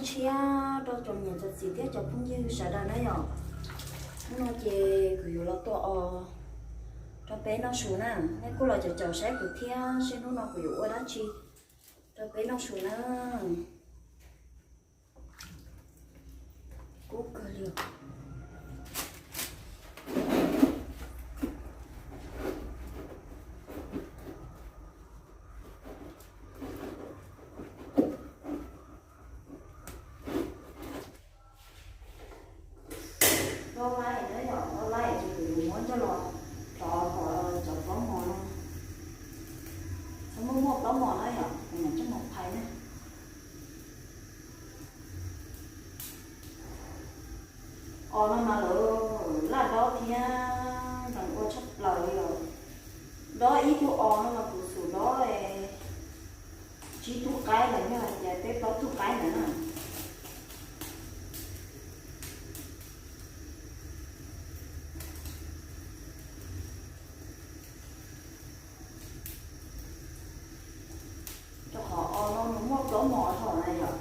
Tshiab rau cov niam cov txiv thiab cov phooj ywg sawv daws na yom. Hnub no ces kuv yuav los tua os rau peb noj su na. Nej kuj los caum caum saib kuv thiab seb hnub no kuv yuav ua dab tsi rau peb noj su na. Kub kawg li. Dob laib na yom, dob laib ces kuv yuav muab coj los rov kom cov plaub mos no. Txhob muaj muaj plaub mos na yom, kuv mam coj mus phais na. Os no mas lawv laj dob thiab nkees ua tshaj plaws li os. Dob ib tug os no mas kuv xum dob tsib tug qaib lawm, yog hais tias peb plaub tug qaib ntawd na. Rau qhov os no nws muaj plaub mos dhau na yom.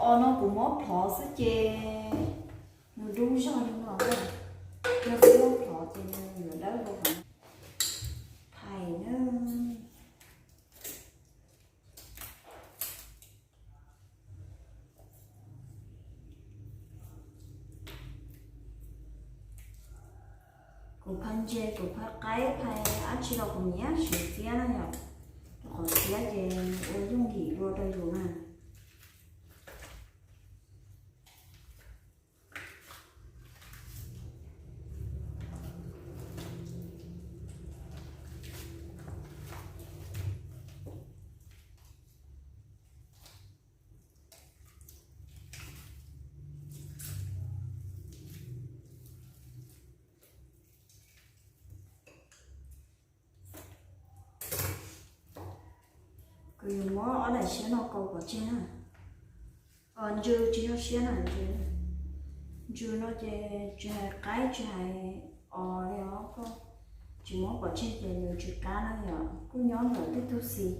Os no kuv muab plhov xwb ces nws dub zog li no. Yog tsis muab plhov ces nws yuav dawb dua. Phais na. Kuv phais ntses, kuv phais qaib, phais dab tsi los kuv nyiam siv txiab na yom. Rau qhov txiab ces ua yooj yim dua rau yus na. Kuv yuav muab ob daim siab no kaus pov tseg na. Os, ntsws tsis yog siab na, ntsws. Ntsws no ces tsis hais qaib tsis hais os li os, koj tsis muab pov tseg ces nws tsis qab na yom, kuj nyob ntawm tej tug xis.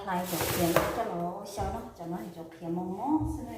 Hlais cov qhiav no coj los xyaw no, cov no yog cov qhiav mos mos xwb na.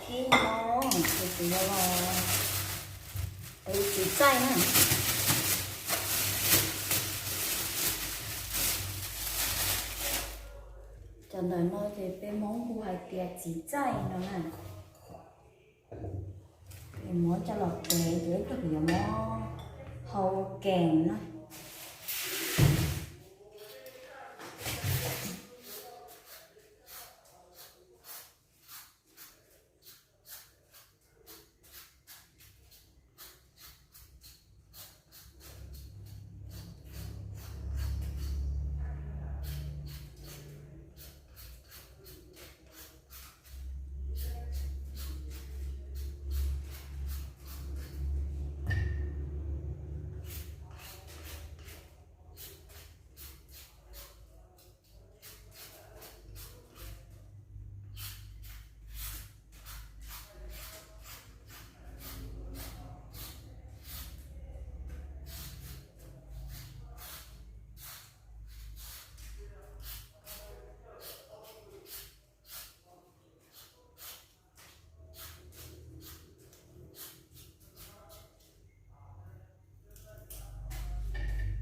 Thib no ces kuv yuav los txiv txaij na. Cov ntawm no ces peb Hmoob hu hais tias txiv txaij no na. Muab coj los tev ces ib pliag kuv yuav muab hau kees na.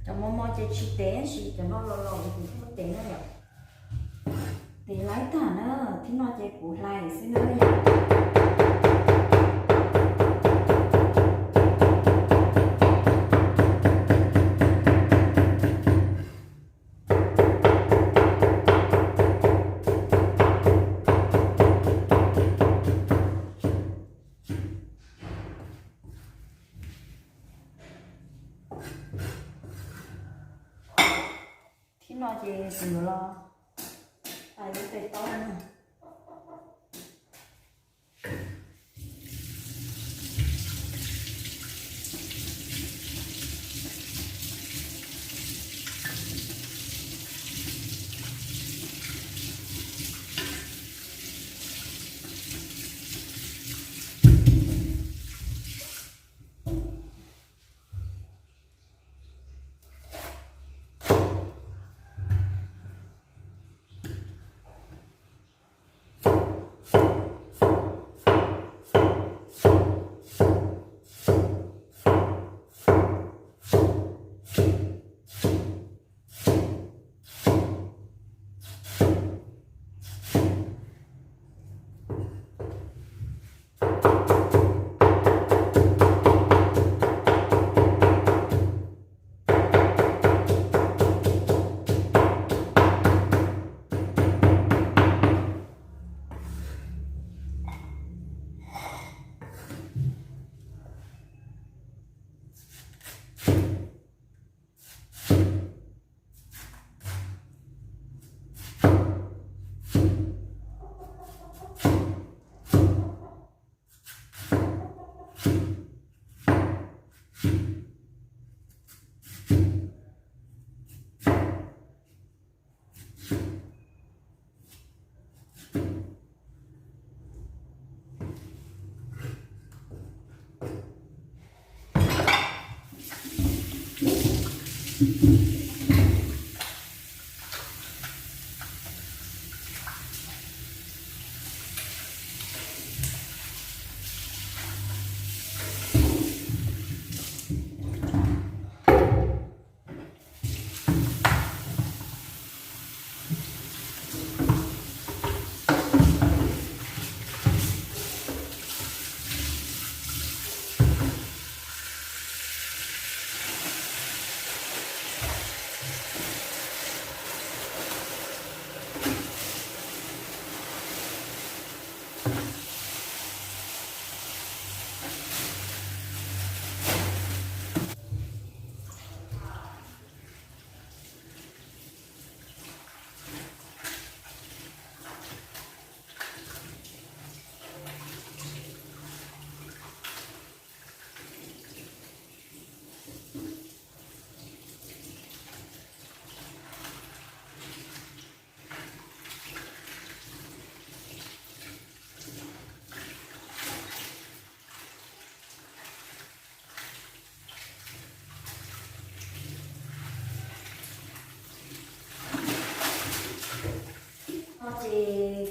Cov mos mos ces tsis tev, tab sis cov no los los kuv thiaj muab tev na yom. Tev laib tag na, thib no ces kuv hlais xwb na yom. Thib no ces kuv yuav los hlais lub tes taub na. Ces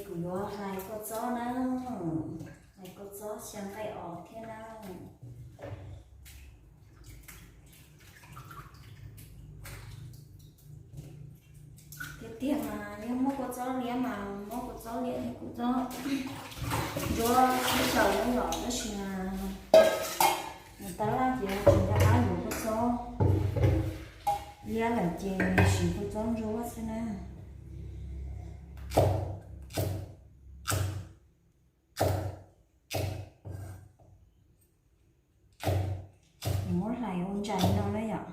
kuv yuav hlais kua txob na, hlais kua txob xyaw nqaij os thiab na. Tiag tiag mas yog muab kua txob liab mas muab kua txob liab thiab kua txob ntsuab sib xyaw no los tab sis mas tab laj ces tsis nco qab yuav kua txob liab lawm ces siv kua txob ntsuab xwb na. Muab hlais ua ntsais no na yom.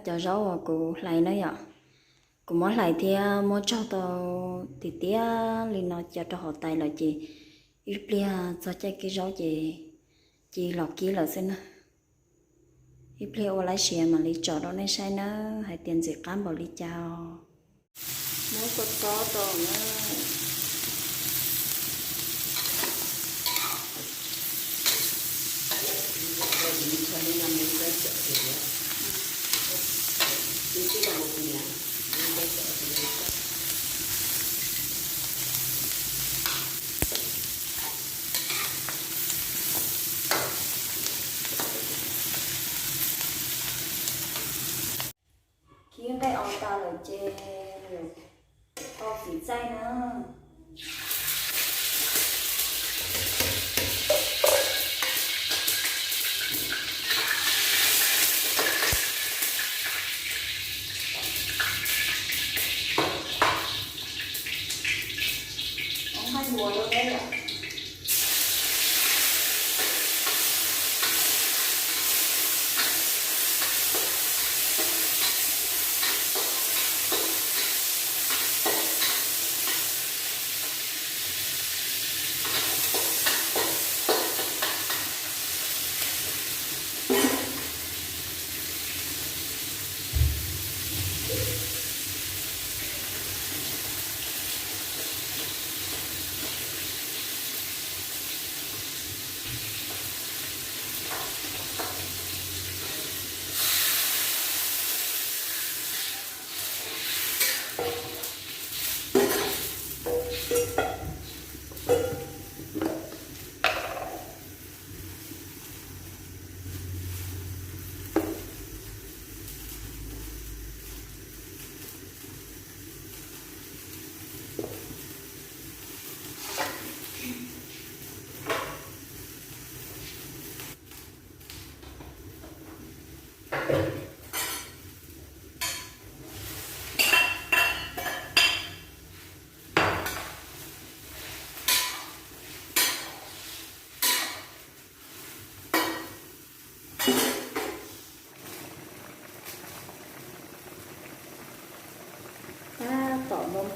Cov zaub uas kuv hlais na yom, kuv muab hlais thiab muab tsaug tau tiag tiag li no cov rau hauv tais lawm ces ib pliag txog caij kib zaub ces cia li los kib lawm xwb na. Ib pliag ua lawm siav mam li tsom rau nej saib nawb hais tias ntxim qab npaum li cas. Muab kua txob rau na. Kib nqaij os tas lawm ces tau fiv txaij na. Ua nqaij ntuas rau peb yom.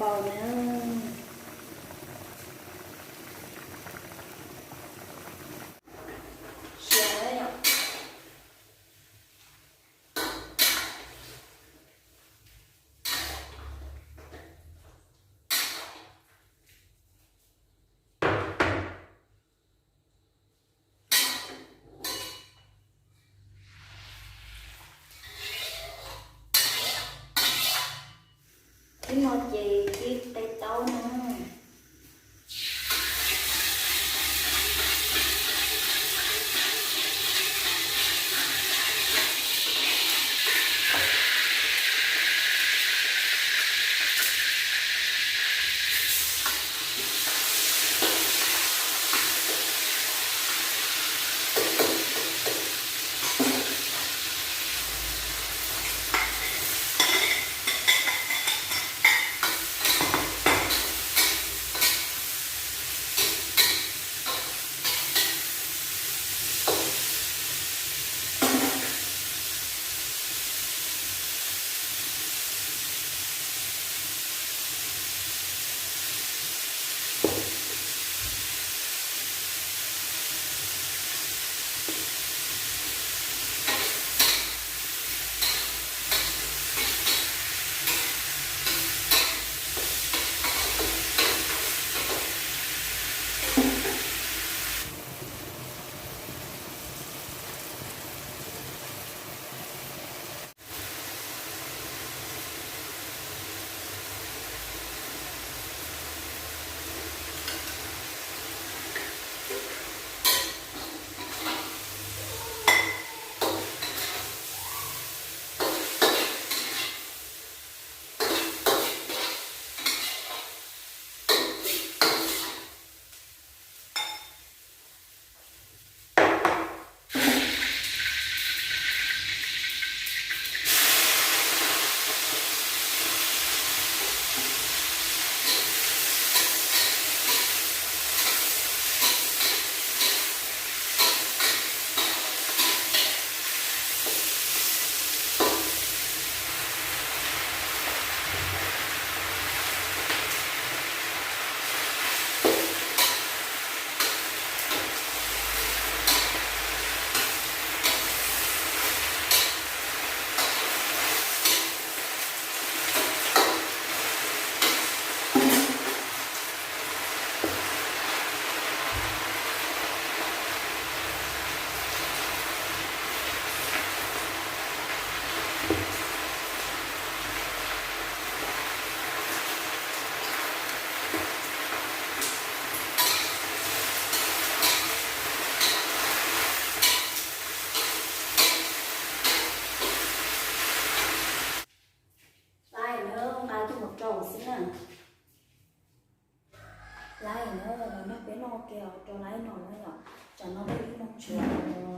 Tau na. Siav na yom. Ib no ces kib qe taub na. Laib na, nqa coj mus rau xwb na. Laib na, los nrog peb noj ua ke rau laib no na yom. Tsam no twb ib moos tsaus.